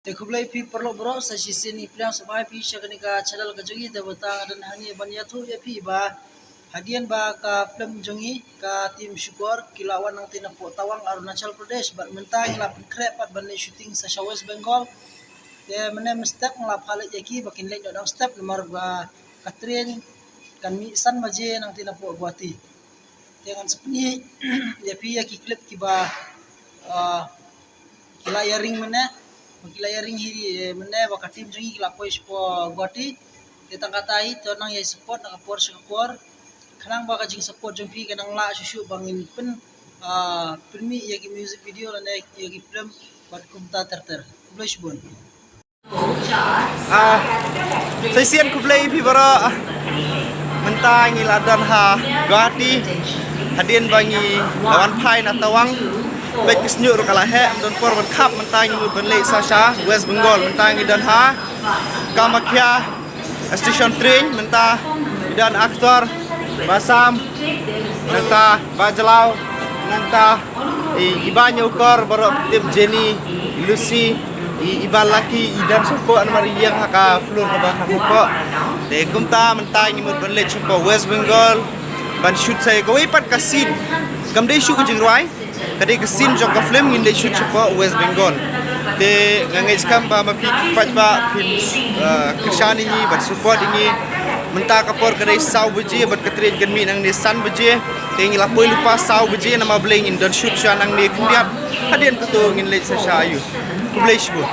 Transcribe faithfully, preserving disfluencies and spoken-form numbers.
Te khublei phi paralok baroh, sa shisien i pdiang sngewbha ïa phi sha kane ka channel ka jong ngi. Te mynta nga don hangne ban ïathuh ïa phi ba hadien ba ka film jong ngi, ka Team Shukor, ki la wan nangtei napoh Tawang, Arunachal Pradesh, bad mynta ngi la pynkhreh pat ban leit shooting sa sha West Bengal. Te mynne mynstep nga la phah leit ïa ki ba kin leit noh dang step namar ba ka train kan mih san baje nangtei napoh Guwahati. Te ngan sa pyni ïa phi ïa ki clip kiba, ah, ki la ïaring mynne. Ba ki la ïaring hi, eh, mynne ba ka team jong ngi ki la poi shapoh Guwahati. Te tang kata hi, to nang ïa support na ka por sha ka por. Khnang ba ka jingsupport jong phi ka nang lah shuh shuh ba ngin pyn, ah, pynmih ïa ki music video lane ïa ki film bad kumta ter ter. Khublei shibun. Ah, sa shisien khublei ïa phi baroh. Mynta ngi la don ha Guwahati. Hadien ba ngi la wan phai na Tawang, bad ka shñiuh ruh ka la heh, ym don por ban khap, mynta ngi mut ban leit sa sha West Bengal. Mynta ngi don ha Kamakhya station train, mynta ngi don actor Bah Sam, nangta Bah Jlaw, nangta i, i Bah Nyaukor, baroh tip Jenny, i Lucy, i, i Bah Lucky, i don shapoh namar i ïeng ha ka floor kaba khatduh. Te kumta mynta ngi mut ban leit shapoh West Bengal ban shoot sa ïa kawei pat ka scene. Kam dei shuh ka jingrwai, ka dei ka scene jong ka film, ngin leit shoot shapoh West Bengal. Te nga ngeit skhem ba ma phi paidbah phin, uh, kyrshan ïa ngi bad support ïa ngi. Mynta ka por ka dei saw baje bad ka train kan mih nangne san baje. Te ngi la poi lypa saw baje namar balei ngin don shoot sha nangne khyndiat. Hadien kato ngin leit sa sha aiu. Khublei shibun.